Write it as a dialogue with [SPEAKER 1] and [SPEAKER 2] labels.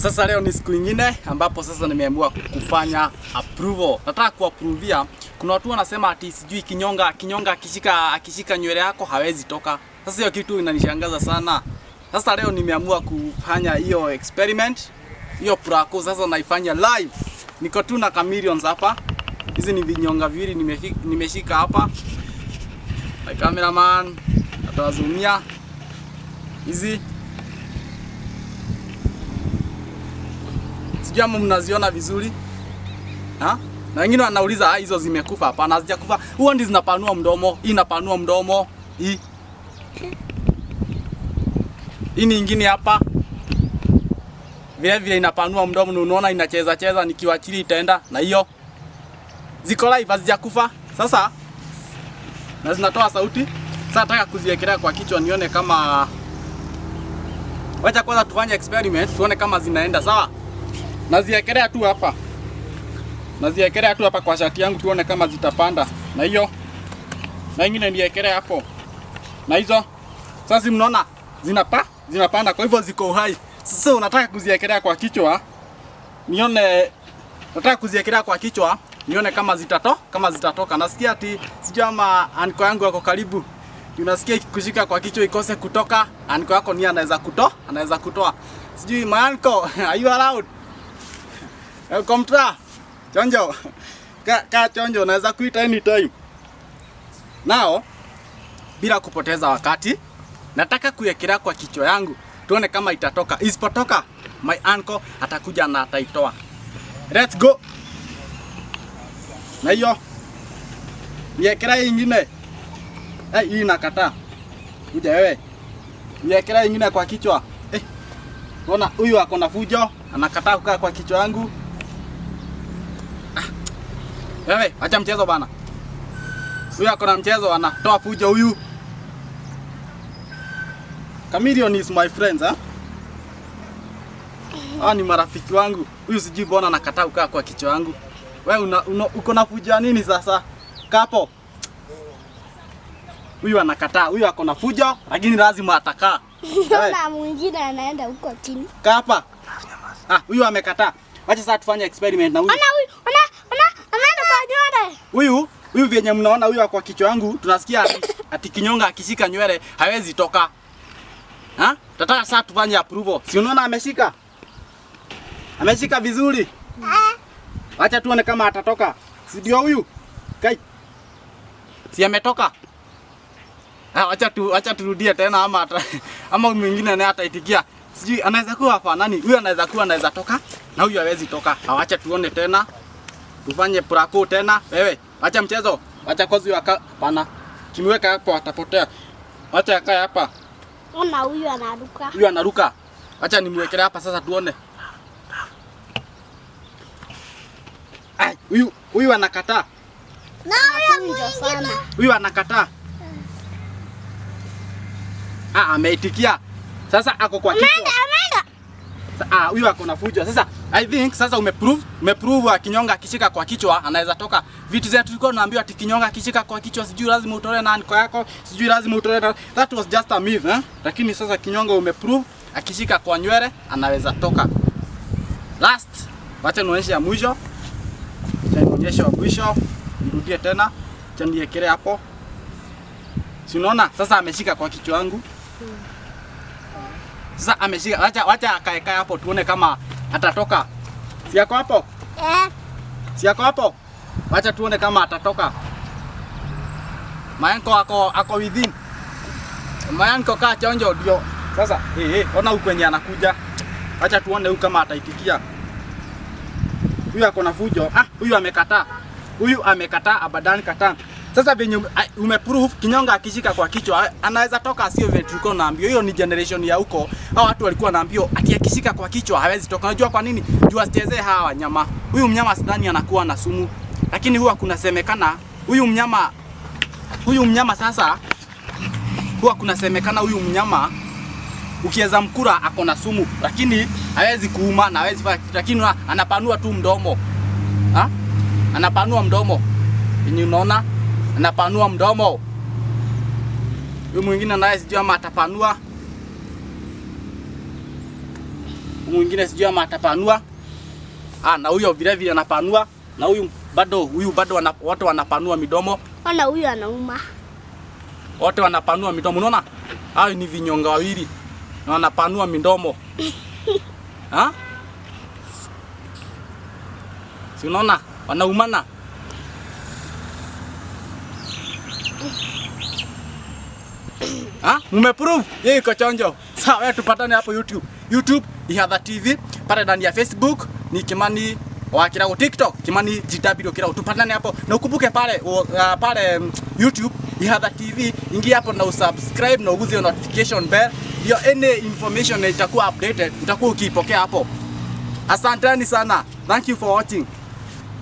[SPEAKER 1] Sasa leo ni siku ingine ambapo sasa nimeamua kufanya approval. Nataka kuaprovia. Kuna watu wanasema ati sijui kinyonga, kinyonga akishika nywele yako hawezi toka. Sasa hiyo kitu inanishangaza sana. Sasa leo nimeamua kufanya hiyo experiment. Hiyo prako sasa naifanya live. Niko tu na chameleons hapa. Hizi ni vinyonga viwili nimeshika hapa. My cameraman atawazumia. Hizi sijui ama mnaziona vizuri. Ha? Na wengine wanauliza hizo zimekufa. Hapana, hazijakufa. Huo ndizo zinapanua mdomo, hii inapanua mdomo, hii. Hii ni nyingine hapa. Vile vile inapanua mdomo na unaona inacheza cheza, nikiwachilia itaenda na hiyo. Ziko live, hazijakufa. Sasa na zinatoa sauti. Sasa nataka kuziekelea kwa kichwa nione kama, wacha kwanza tufanye experiment tuone kama zinaenda sawa. Naziekelea tu hapa. Naziekelea tu hapa kwa shati yangu tuone kama zitapanda. Na hiyo na nyingine niekelea hapo. Na hizo sasa mnaona zinapanda, kwa hivyo ziko uhai. Sasa unataka kuziekelea kwa kichwa nione, nataka kuziekelea kwa kichwa nione kama kama zitatoka. Nasikia ati sijui ama anko yangu yako karibu. Unasikia kushika kwa kichwa ikose kutoka, anko yako ni anaweza kutoa, anaweza kutoa. Sijui my uncle, are you allowed? Komtra. Chonjo. Ka chonjo naweza kuita anytime. Now bila kupoteza wakati nataka kuiekelea kwa kichwa yangu tuone kama itatoka. Isipotoka my uncle atakuja na ataitoa. Let's go. Na hiyo niekelea nyingine. Hii inakataa. Kuja wewe. Niekelea nyingine kwa kichwa. Unaona huyu ako na fujo, anakataa kukaa kwa kichwa yangu. Wewe, acha mchezo bana. Huyu ako na mchezo, anatoa fujo huyu. Chameleon is my friends, eh? Ah, ni marafiki wangu. Huyu sijui mbona anakataa kukaa kwa kichwa yangu. Wewe uko na fujo ya nini sasa? Kapo. Huyu anakataa, huyu ako na fujo, lakini lazima atakaa.
[SPEAKER 2] Na mwingine anaenda huko chini.
[SPEAKER 1] Kapa. Ah, huyu amekataa. Wacha sasa tufanye experiment na huyu.
[SPEAKER 2] Ona huyu, ona anaenda kwa nywele.
[SPEAKER 1] Huyu vyenye mnaona huyu kwa kichwa yangu, tunasikia ati kinyonga akishika nywele hawezi toka. Ha? Nataka sasa tufanye approval. Si unaona ameshika? Ameshika vizuri. Acha tuone kama atatoka. Si ndio huyu? Kai. Si ametoka? Ah, acha turudie tena ama ama mwingine naye ataitikia. Sijui anaweza kuwa hapa nani? Huyu anaweza kuwa anaweza toka na huyu hawezi toka. Acha tuone tena. Tufanye prako tena. Wewe, acha mchezo. Acha kwanza huyu hapana. Kimweka hapo atapotea. Acha akae hapa.
[SPEAKER 2] Ona huyu anaruka.
[SPEAKER 1] Huyu anaruka. Acha nimwekele hapa sasa tuone. Ai, huyu anakataa.
[SPEAKER 2] Na huyu mwingine.
[SPEAKER 1] Huyu anakataa. Ah, ameitikia. Sasa ako kwa kichwa.
[SPEAKER 2] Ameenda.
[SPEAKER 1] Ah, huyu ako na fujo. Sasa I think sasa umeprove kinyonga akishika kwa kichwa anaweza toka. Vitu zetu tulikuwa tunaambiwa ati kinyonga akishika kwa kichwa sijui lazima utolee nani kwa yako, sijui lazima utolee nani. That was just a myth, eh? Lakini sasa kinyonga umeprove akishika kwa nywele anaweza toka. Last, wacha nionyeshe ya mwisho. Acha nionyeshe ya mwisho. Nirudie tena. Acha niekele hapo. Si unaona sasa ameshika kwa kichwa yangu. Sasa ameshika, wacha akae hapo tuone kama atatoka. Si yako hapo?
[SPEAKER 2] Eh.
[SPEAKER 1] Si yako hapo? Wacha tuone kama atatoka. Mayanko ako within. Mayanko kaa chonjo ndio. Sasa ona huko kwenye anakuja. Wacha tuone huyu kama ataitikia. Huyu ako na fujo. Ah, huyu amekataa. Huyu amekataa abadan kataa. Sasa venye umeprove kinyonga akishika kwa kichwa anaweza toka, sio vile tulikuwa tunaambiwa. Hiyo ni generation ya huko. Hao watu walikuwa wanaambiwa ati akishika kwa kichwa hawezi toka. Unajua kwa nini? Juu asichezee hawa wanyama. Huyu mnyama sidhani anakuwa na sumu. Lakini huwa kunasemekana huyu mnyama, huyu mnyama sasa huwa kunasemekana huyu mnyama ukiweza mkura ako na sumu, lakini hawezi kuuma na hawezi fanya kitu, lakini anapanua tu mdomo. Ha? Anapanua mdomo. Yenye unaona? Anapanua mdomo. Huyu mwingine naye sijui ama atapanua. Mwingine sijui ama atapanua. Ah, na huyo vile vile anapanua, na huyu bado wote wanapanua midomo.
[SPEAKER 2] Ona huyu anauma.
[SPEAKER 1] Wote wanapanua midomo. Unaona? Hao ni vinyonga wawili na wanapanua midomo. Ha? Si unaona? Wanaumana. Ha? Mumeprove? Yeye iko chonjo. Sawa, wewe tupatane hapo YouTube. YouTube Ihatha TV, pale ndani ya Facebook ni Kimani wa Kirago, TikTok Kimani GW Kirago. Tupatane hapo na ukumbuke pale YouTube Ihatha TV, ingia hapo na usubscribe na uguze notification bell. Ndio any information itakuwa updated, utakuwa ukiipokea hapo. Asanteni sana. Thank you for watching.